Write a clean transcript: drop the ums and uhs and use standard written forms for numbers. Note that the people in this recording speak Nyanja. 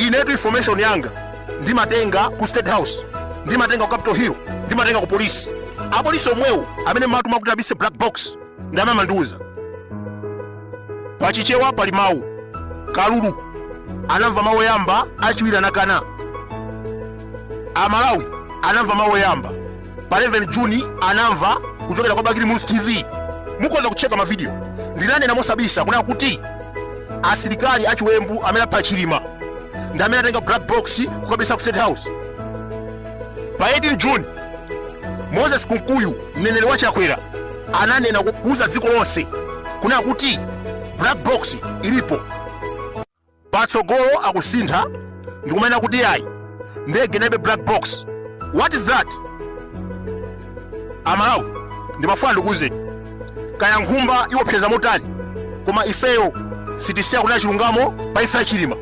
Inetu information yanga ndimatenga ku State House, ndimatenga ku Capitol Hill, ndimatenga ku polisi. Apolisi omwewo amene mumatuma kuti abise black box ndi amene amandiuza. Pachichewa pali mawu, kalulu anamva mawu oyamba, achiwiri anakana. Amalawi anamva mawu oyamba pa 11 Juni, anamva kuchokera kwa Bakili Muluzi TV. Mukhoza kucheka mavidiyo. Ndinanena mosabisa kunena kuti asilikali achiwembu amene apha Chilima ndi amene atenga black box kukabisa ku State House. Pa 18 June, Moses Kunkuyu, mneneri wa Chakwera, ananena kuuza dziko lonse kunena kuti black box ilipo. Patsogolo akusintha ndikumanena kuti ayi, ndege inalibe black box. What is that? Amalawi, ndimafuna ndikuwuzeni, kaya nkhumba iwopseza motani, koma ifeyo sitisiya kunena chilungamo pa imfa ya Chilima.